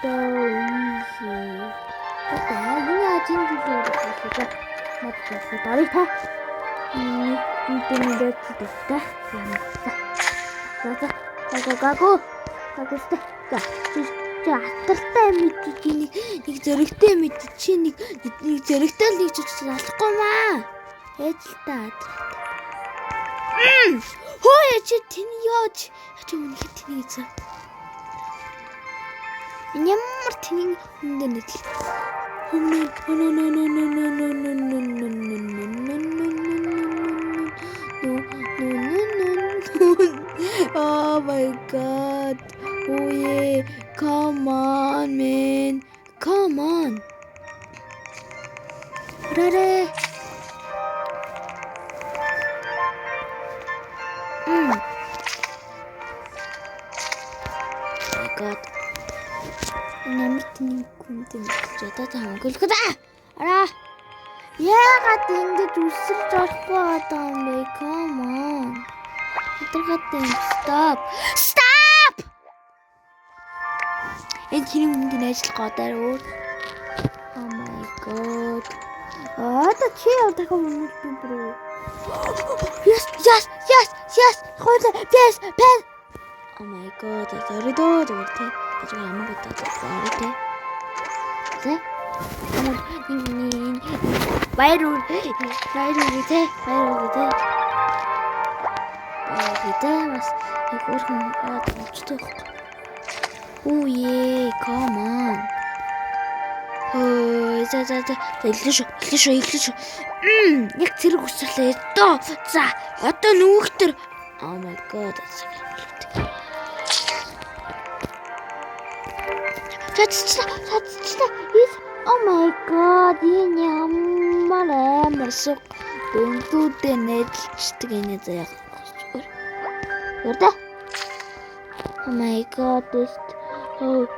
So easy. Одоо энэ яаж энэ зүйлээ болохоо мод болохоо дарыг та. Нэг нэг дэ ямар. За за. Гаго гаго. Гаго сте. За чи атартай мэдчих чи нэг нэг зөрөгтэй мэдчих чи нэг нэг зөрөгтэй л нэг ч алахгүй маа. Ээж л та атартай. Хөөе чи тэний яаж чи үнэхээр тэний гэсэн. Ямар тэний хүн дээр нийтлээ. No no no no no no no no no no no no no no no no no no. Oh my god. Oh yeah. Come on, man. Come on. Рарэ. My god. Ямар тэнийг хүнд мэдэж одоо та хамгаалах да. Араа. Яагаад ингэж үсэрч орохгүй байгаа юм бэ? Come on. Өдргат юм. Stop. Stop. Энэ тэрийн хүнд ажиллах гадаар өөр. Oh my god. Одоо чи дахиад өмнөд би бүрүү. Yes, yes, yes, yes. Хойлоо. Yes, yes. Oh my god. Зоридоо зүгээр те. Ажиг ямар бодоод зороо те. За. Баяр үр баяр үр те. Баяр үр те. Баяр үр те. Бас нэг өөрхөн яваад болчтой байхгүй. Оо е, come on. Ой, за за за. За илэн шүү. Илэн шүү, илэн шүү. Яг зэрэг өсөрлөө. Одоо за одоо нүүхтэр. Oh my god. Чадчихлаа. Чадчихлаа. Oh my god. Энэ ямар амар суг дөнгүүдээ нэдэлчдэг энэ заяа. Өөр. Oh my god. This oh.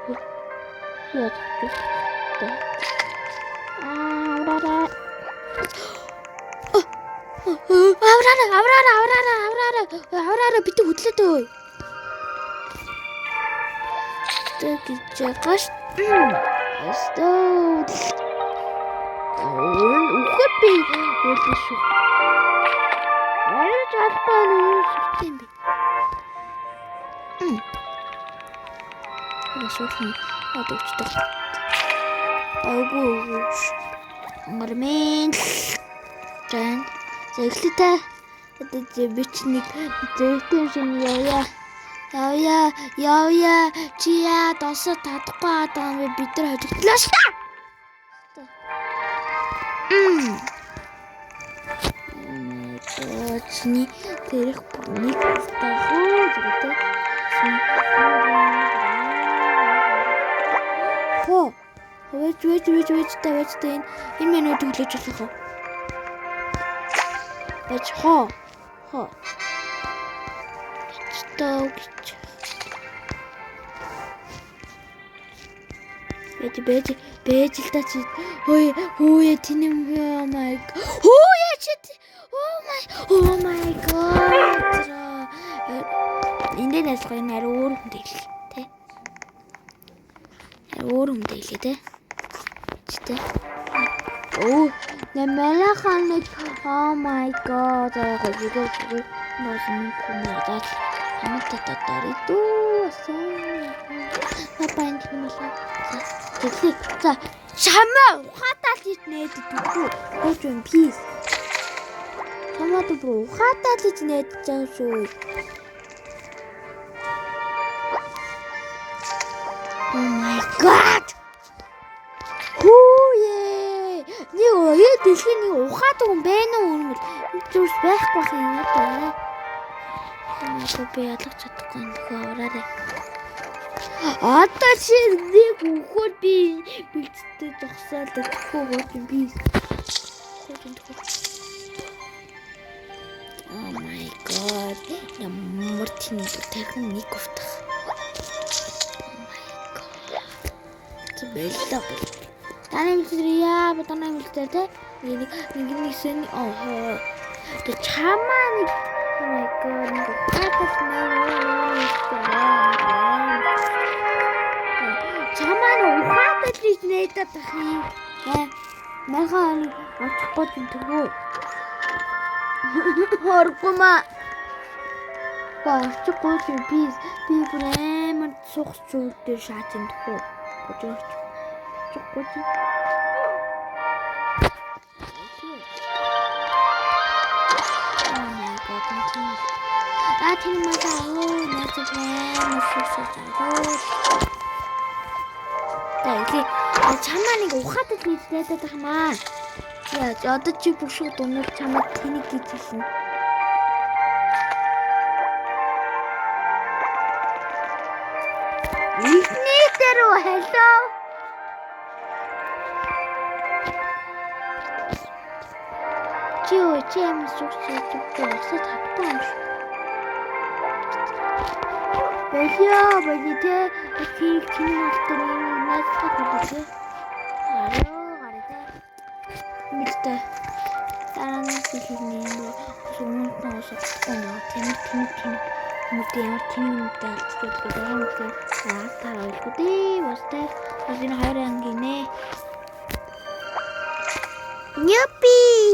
Яа. Аа, авраараа, авраараа, авраараа, авраараа, авраараа битүү хөдлөөд өө. Тэг гэж байгаа ш. Өстөө. Үхэр би үлээ шүү. Арай жалпаа юу сүртэй юм бэ? Бас өөрхөн одоо өчтөр. Айгуу. Ангармэн. Жан. За эхлэе та. Одоо би чи нэг зөрөгтэй юм шиг явъя. Явъя, явъя. Чи яа досоо татахгүй байгаа юм бэ? Бид нар хожигдлаа шүү дээ. Чиний тэрэх бүр нэг тахуу зүгтэй. Хо. Вэж вэж вэж вэж та вэж та энэ энэ меню төлөөж болох уу? Вэж хо. Хо. Стоо гэж. Бэж бэж бэж л та чи. Хөөе хөөе тэний oh my. Хөөе чи. Oh my oh my god. Энд дээр найзлах энэ арай өөр хүнтэй хэлээ тэ. Арай өөр хүнтэй хэлээ тэ. Чи тэ. Оо, нэмэлхан нэг oh my god. Яг зүгээр зүгээр нөөс нэг хүн надад хамтаа татаар дүү. Папа энэ юм болоо. За, за, чамаа ухаатаа л хийж нээдэг үгүй. Хөөж юм peace. Чамаа бүр ухаатаа л хийж нээдэж байгаа шүү. Oh my god. Хүүе. Нэг оё дэлхийн нэг ухаадаг хүн байна уу юм бол зүрс байхгүй байх юм аа. Намайг би ялгах чадахгүй нөхөө авраарай. Одоо чи нэг үхэл би бэлдтэй зогсоол төхөө гооч би. Төхөө. Oh my god. Ямар тэнийг тархин нэг утах. Oh my god. Бэлдэ. Таны мэдэр яа, таны мэдэр те. Нэг нэг нэг сэн оо. Тэ чамаа нэг oh my god нэг ухаатал нэ. Чамаа нэг Ухаатай л гэж найдаад ах юм. Аа. Маргаан очихгүй юм төгөө. Оргүй маа. Очихгүй юм би би бүр амар цух зүйл дээр шааж юм төгөө. Очихгүй юм. Oh my god. А тийм маа оо найз амар шүсэж аа. За или чамаа нэг ухаатай л гэж найдаад ах юм аа. Яа, одоо чи бүр шууд унал чамаа тэнийг гэж хэлнэ. Эхний дээр үү, hello. Чи юу чи амар сүг сүг осоо чадахгүй юм шиг. Болио, боли те. Тийг чиний малтар нэг найзлах болоо те. Гараа гараа те. Мэдтэй. Дараа нь хэлнэ юм. Өмнө нь осоо нөө тэнэг тэнэг тэнэг хүмүүс ямар тэнэг юмтай алдчихдаг гэдэг юм шиг аа та ойлгоо дээ. Бас те. Бас энэ хоёр анги нэ. Нюпи.